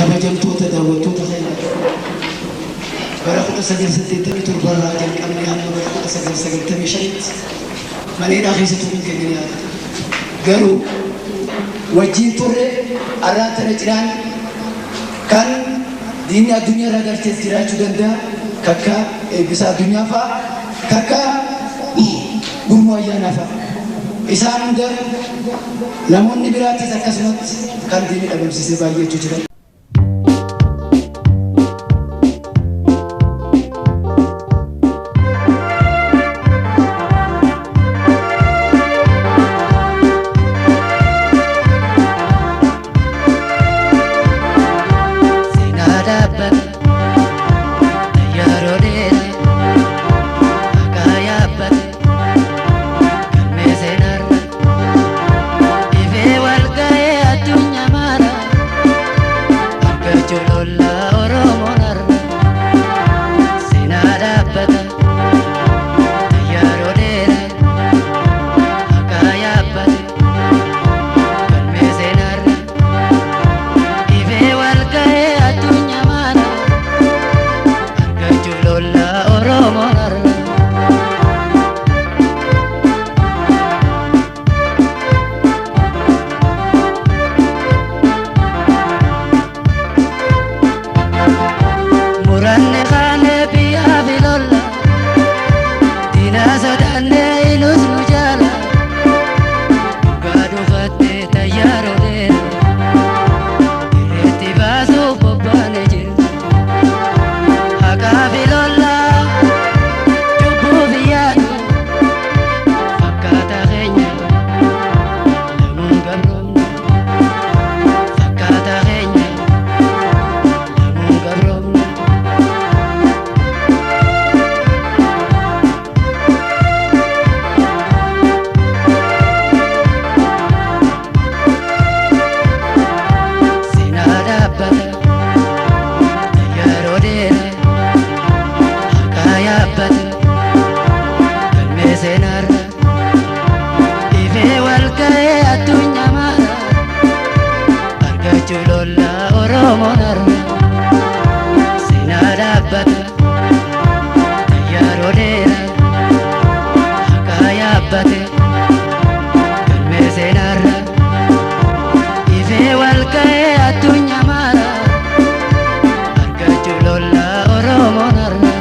Kabajamtoota daawwattoota keenya, bara 1987 irraa jalqabnee hamma bara 1995tti maneedhaa keessa turuun keenya ni yaadatama. Garuu wajjin turre arraan tana cinaan kan diinni addunyaa irraa galchees jiraachuu danda'a. Kakka Eebbisaa Addunyaa fa'a, kakka Gurmuu Ayyaanaa fa'a. Isaan hunda namoonni biraattis akkasumatti kan diinni dhabamsiisee baay'eetu jira. Seenaa dhaabbata yeroo dheeraa maqaa yaabbate galmee seenaarra ifee wal ga'ee addunyaa maara argachuu lollaa Oromoon har'a. Seenaa dhaabbata yeroo dheeraa maqaa yaabbate galmee seenaarra ifee wal ga'ee addunyaa maara argachuu lollaa Oromoon har'a. Muranne kaane biyyaa fi lolla, diina sodaanne inus nu jaala, dhugaa dhufattee tayyaaroo dheera, irreetti baasuuf bobbaane jirra. Haqaa fi lolla, cubbuu fi yaadu, fakkaata keenya lamuun gabroomne, fakkaata keenya lamuun gabroomne. Seenaa dhaabbata yeroo dheeraa haqaa yaabbata galmee seenaarra ifee wal ga'ee addunyaa maara argachuu lollaa Oromoon har'a. Seenaa dhaabbata yeroo dheeraa haqaa yaabbate galmee seenaarra ifee wal ga'ee addunyaa maara argachuu lollaa Oromoon har'a.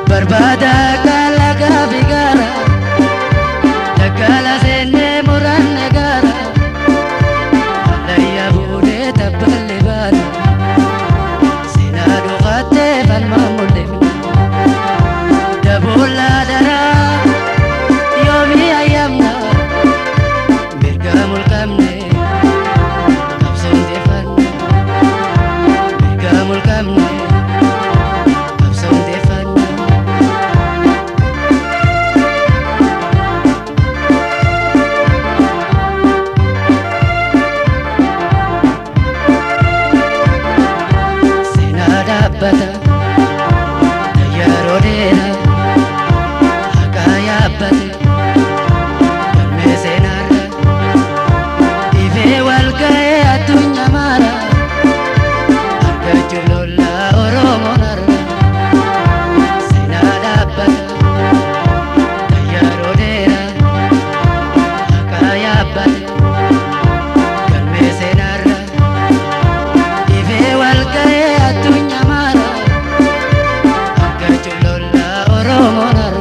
Barbaada kalagaa fi gaara, daggaala seennee muranne gaara, hallayyaa fuudhee tabballi baana, seenaa dhufattee falmaa mul'ifna. Daboollaa daraa yoomii ayyamna, mirga mulqamne qabsoon deeffanna, mirga mulqamne qabsoon deeffanna. Seenaa dhaabbata yeroo dheeraa haqaa yaabbate galmee seenaarra ifee wal ga'ee addunyaa maara argachuu lollaa Oromoon har'a. Seenaa dhaabbata yeroo dheeraa haqaa yaabbate galmee seenaarra ifee wal ga'ee addunyaa maara argachuu lollaa Oromoon har'a.